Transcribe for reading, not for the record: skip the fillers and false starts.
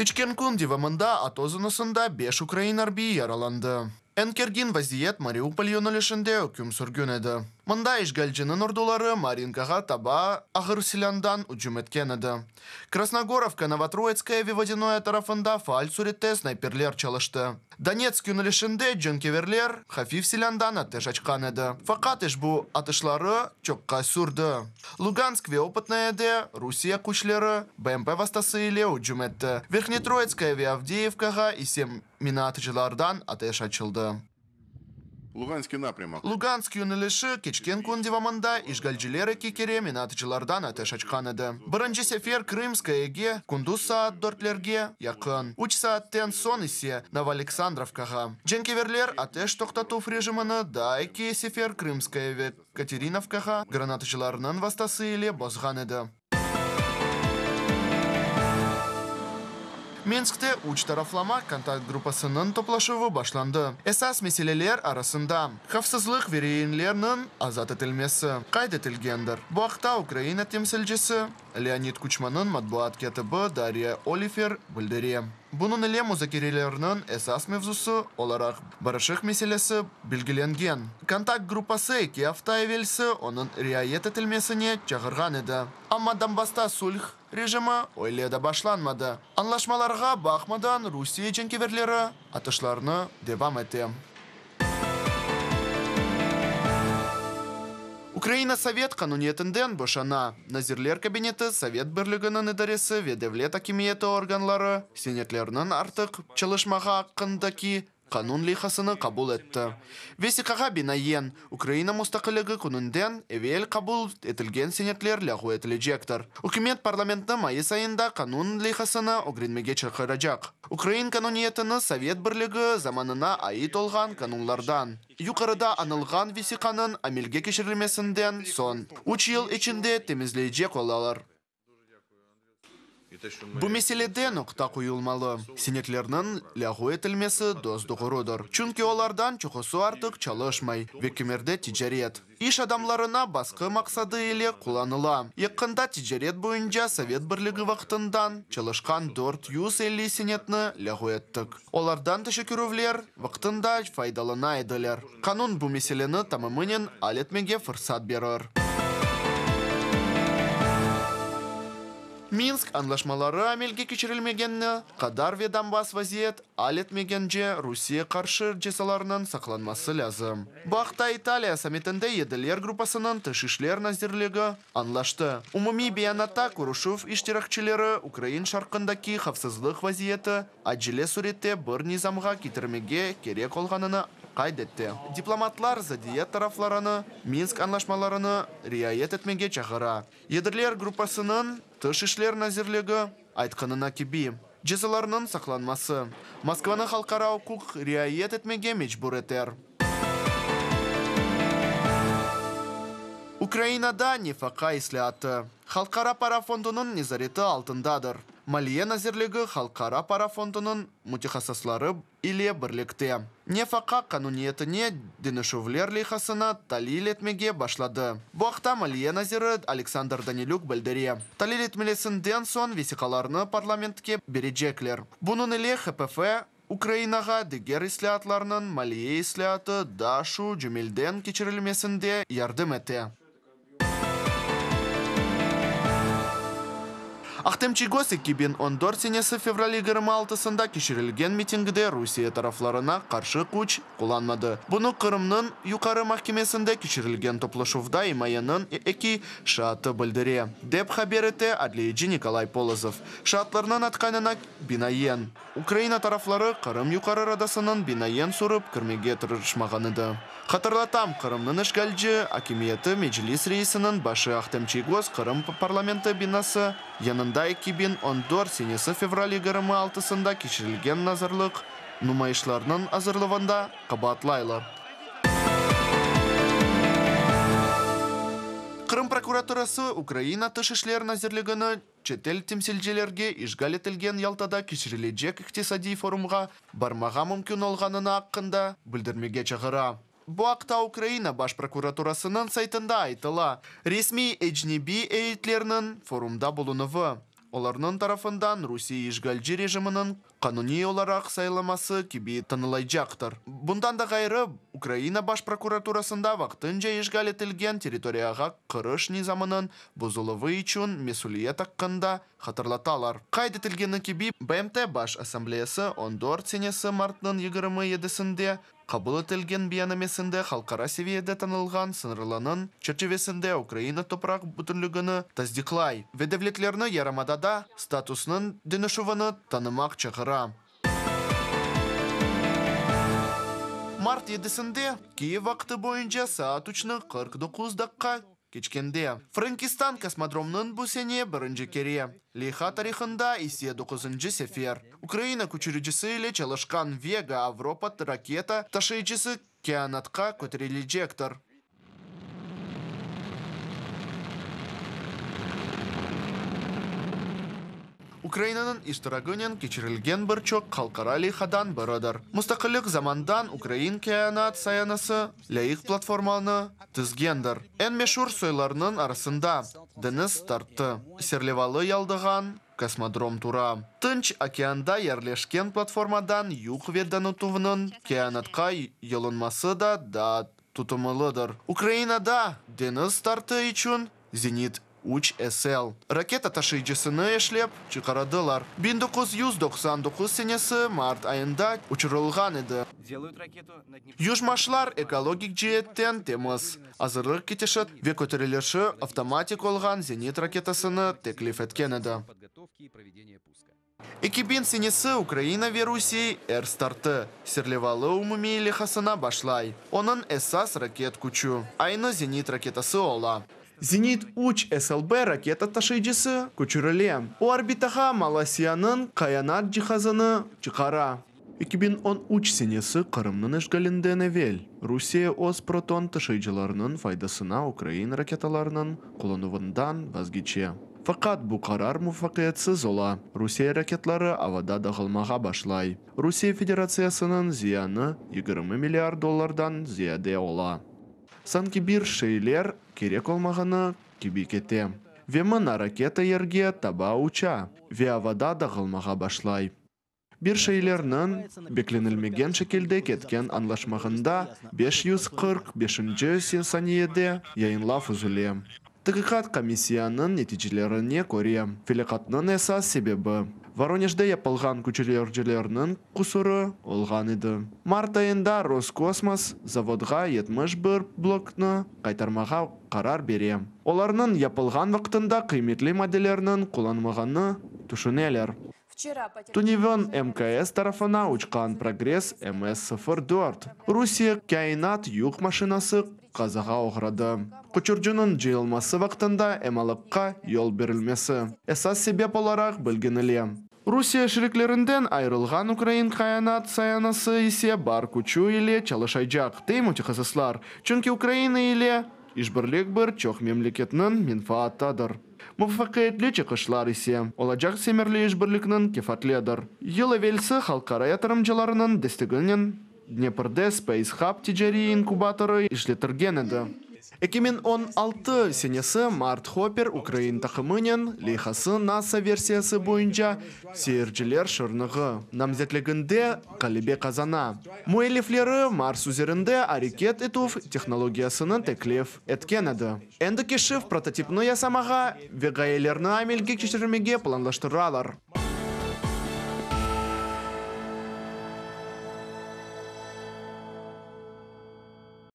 Keçken kün devamında ATO zonasında beş ukrain arbiyi yaralandı. Eñ kergin vaziyet Mariupol yönelişinde üküm sürgün edi. Mında işğalciniñ orduları Maryinkağa taba ağır silândan ücüm etken edi. Krasnogorovka, Novotroitskoye ve Vodânoye tarafında faal sürette snayperler çalıştı. Donetsk yönelişinde cenkeverler hafif silândan ateş açqan edi. Faqat işbu atışları çoqqa sürdi. Lugansk ve Opıtnoyede Rusiye küçleri BMP vastası ile ücüm etti, Verhnetroitskoye ve Avdeyevkağa ise minaatıcılardan ateş açıldı. Luganskiy naprâmok. Lugansk yönelişi keçken kün devamında işğalciler eki kere minaatıcılardan ateş açqan edi. Birinci sefer Krımskoyege kündüz saat dörtlerge yaqın, üç saatten soñ ise Novoaleksandrovkağa. Cenkeverler ateş toqtatuv rejimini daa eki sefer Krımskoye ve Katerinovkağa granatıcılarnıñ vastası ile bozğan edi. Minskte üç taraflama kontakt gruppasınıñ toplaşuvı başlandı. Esas meseleler arasında, havfsızlıq ve reinlerniñ azat etilmesi qayd etilgendir. Bu aqta Ukraina temsilcisi Leonid Kuçmanıñ matbuat kâtibi Darya Olifer bildire. Bunıñ ile muzakerelerniñ esas mevzusı olaraq barışıq meselesi belgilengen. Kontakt gruppası eki afta evelsi onıñ riayet etilmesine çağırğan edi. Amma Donbassta sulh rejimi öyle de başlanmadı. Añlaşmalarğa baqmadan, Rusiye cenkeverleri atışlarnı devam ete. Ukraina sovet qanuniyetinden boşana. Nazirler Kabineti, Sovet Birliginiñ idaresi ve devlet akimiyeti organları senetlerniñ artıq çalışmağa aqqındaki qanun leyhasını qabul etti. Vesiqağa binaen, Ukraina mustaqilligi kününden evel qabul etilgen senetler lâğu etilecektir. Ükümet parlamentni mayıs ayında qanun leyhasını ögrenmege çaqıracaq. Ukrain qanuniyetini Sovet Birligi zamanına ait olğan qanunlardan, yuqarıda añılğan vesiqanıñ amelge keçirilmesinden soñ üç yıl içinde temizleycek olalar. Bu meselede noqta qoyulmalı, senetlerniñ lâğu etilmesi dos-doğrudır, çünki olardan çoqusı artıq çalışmay ve kimerde ticaret, iş adamlarına basqı maqsadı ile qullanıla. Yaqında ticaret boyunca Sovet Birligi vaqtından çalışqan 450 senetni lâğu ettik. Olardan teşekkürüvler vaqtında faydalana ediler. Qanun bu meseleni tamamınen al etmege fırsat berir. Minsk añlaşmaları amelge keçirilmegeni qadar ve Donbass vaziyet al etmegence Rusiye qarşı cezalarnıñ saqlanması lâzim. Bu aqta İtaliya sammitinde Yediler gruppasınıñ Tış işler nazirligi añlaştı. Umumiy beyanatta körüşüv iştirakçileri ukrain şarqındaki havfsızlıq vaziyeti acele sürette bir nizamğa ketirmege kerek olğanını qayd etti. Diplomatlar zıddiyet taraflarını Minsk añlaşmalarını riayet etmege çağıra. Yediler gruppasınıñ Tış işler nazirligi aytqanına kibi, cezalarnıñ saqlanması, Moskvanı halqara uquq riayet etmege mecbur eter. Ukrainada nefaqa islâatı Halqara para fondunıñ nezareti altındadır. Maliye nazirligi Halqara para fondunıñ mütehassısları ile birlikte nefaqa qanuniyetine deñişüvler leyhasını talil etmege başladı. Bu aqta maliye naziri Aleksandr Danilük bildire. Talil etmelesinden soñ vesiqalarnı parlamentke berecekler. Bunıñ ile HPF Ukrainağa diger islâatlarnıñ maliye islâatı da şu cümelden keçirilmesinde yardım ete. Ahtem Çiygoz 2014 senesi fevral 26-sında keçirilgen mitingde Rusiye taraflarına qarşı küç qullanmadı. Bunı Qırımnıñ Yuqarı mahkemesinde keçirilgen toplaşuvda imayeniñ eki şaatı bildire, dep haber ete adliyeci Nikolay Polozov. Şaatlarnıñ aytqanına binaen, Ukraina tarafları Qırım Yuqarı Radasınıñ binaen sürip kirmege tırışmağan edi. Hatırlatam, Qırımnıñ işğalci akimiyeti Meclis reisiniñ başı Ahtem Çiygoz Qırım parlamenti binası yanında 2014 senesi fevral 26-sında keçirilgen nazarlıq numayışlarnıñ azırluvında qabaatlaylar. Qırım prokuraturası Ukraina Tış işler nazirligini çetel temsilcilerge işğal etilgen Yaltada keçirilecek iqtisadiy forumğa barmağa mümkün olğanını aqqında bildirmege çağıra. Bu aqta Ukraina Baş prokuraturasınıñ saytında aytıla. Resmiy ecnebiy eyyetlerniñ forumda bulunuvı. olarnıñ tarafından Rusiye işğalci rejiminiñ qanuniy olaraq saylaması kibi tanılaycaqtır. Bundan da ğayrı, Ukraina Baş prokuraturasında vaqtınca işğal etilgen territoriyağa kiriş nizamınıñ bozuluvı içün mesüliyet aqqında hatırlatalar. Qayd etilgeni kibi, BMT Baş Assambleyası 14 senesi martnıñ 27-sinde qabul etilgen beyannamesinde halqara seviyede tanılğan sıñırlanıñ çerçivesinde Ukraina topraq bütünligini tasdiqlay ve devletlerni yarımadada statusnıñ deñişüvini tanımaq çağıra. Mart yedisinde, Kiyev vaqtı boyunca saat üçni 49 daqqa keçkende, Frenkistan kosmodromnıñ bu sene birinci kere, leyha tarihında ise doquzıncı sefer, Ukraina köçüricisi ile çalışqan Vega Avropa raketa taşıyıcısı kâinatqa köterilecektir. Ukrainanıñ iştiragınen keçirilgen bir çoq halqara leyhadan biridir. Mustaqillik zamandan ukrain kâinat sayanası lâyıq platformanı tizgendir. Eñ meşur soylarnıñ arasında Deñiz startı serlevalı yaldığan kosmodrom tura. Tınç okeanda yerleşken platformadan yük ve donatuvnıñ kâinatqa yollanması da daa tutumlıdır. Ukrainada deñiz startı içün Zenit üç SL raketa taşıyıcısını işlep çıqardılar. 1999 senesi mart ayında uçurılğan edi. Yujmaşlar ekologik ceetten temiz, azırlıq ketişi ve köterilişi avtomatik olğan Zenit raketasını teklif etken edi. 2000 senesi Ukraina ve Rusiye Air Startı serlevalı umumiy leyhasına başlay. Onıñ esas raket küçü aynı Zenit raketası ola. Zenit üç SLB raketa taşıyıcısı köçürile. O orbitağa Malasiyanıñ kâinat cihazını çıqara. 2013 senesi Qırımnıñ işğalinden evel Rusiye öz Proton taşıyıcılarınıñ faydasına ukrain raketalarınıñ qullanuvından vazgeçe. Faqat bu qarar muvafaqiyetsiz ola, Rusiye raketları avada dağılmağa başlay. Rusiye Federatsiyasınıñ ziyanı 20 milliard dollardan ziyade ola. Sanki bir şeyler kerek olmağanı kibi kete. Ve mına raketa yerge taba uça ve avada dağılmağa başlay. Bir şeylerniñ beklenilmegen şekilde ketken añlaşmağında 545-nci saniyede yayınlav üzüle. Taqiqat komissiyanıñ neticelerine köre, felâketniñ esas sebebi, Voronejde yapılğan köçüricilerniñ qusurı olğan edi. Mart ayında Roskosmos zavodğa 71 bloknı qaytarmağa qarar bere. Olarnıñ yapılğan vaqtında qıymetli maddelerniñ qullanmağanı tüşüneler. Tünevin MKS tarafına uçqan Progress MS 04 Rusiye kâinat yük maşinası qazağa oğradı. Köçüriciniñ cıyılması vaqtında emalıqqa yol berilmesi esas sebep olaraq belginile. Rusiye şeriklerinden ayırılğan ukrain kâinat sayanası ise bar küçü ile çalışaycaq, dey mütehassıslar, çünki Ukraina ile işbirlik bir çoq memleketniñ menfaattadır. Muvafaqiyetli çıqışlar ise, olacaq semerli işbirlikniñ kefatlidir. Yıl evelsi halqara yatırımcılarınıñ desteginen Dneprde Space Hub ticariy inkubatorı işletirgen edi. 2016 senesi mart Hopper ukrain taqımınen leyhası NASA versiyası boyunca Seyirciler şırnığı namzetliginde ğalebe qazana. Müellifleri Mars üzerinde areket etüv tehnologiyasını teklif etken edi. Endi keşif prototipni yasamağa ve ğayelerni amelge keçirmege planlaştıralar.